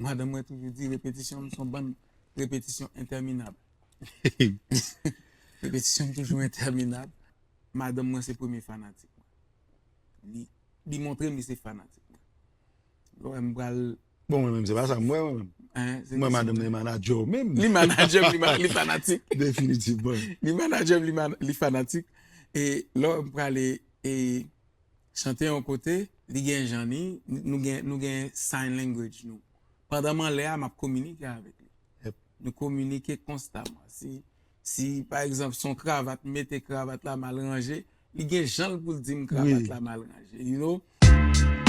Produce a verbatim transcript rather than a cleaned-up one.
Madanm mwen toujou di repetisyon m se yon bann repetisyon entèminab. Repetisyon m toujou entèminab. Madanm mwen se premye fanatik mwen. Li, li montre m li se fanatik mwen. Lè m pral Bon, mwen menm, se pa sa m wè, mwen menm. Hein, se Mwen, ki madanm sa? Nan manadjè w menm. Li manadjè m, li, ma- li fanatik. Definitivman. Li manadjè m, li, man- li fanatik. E lè m prale e chante yon kote, li gen jan li, nou gen, nou gen sign language nou. Pandan m anlè a, m ap kominike avèk li. Yep. Nou kominike konstaman. Si, si pa egzanp, se yon kravat, m mete kravat la mal ranje, li gen jan l pou l di m kravat Wi. la mal ranje. You know?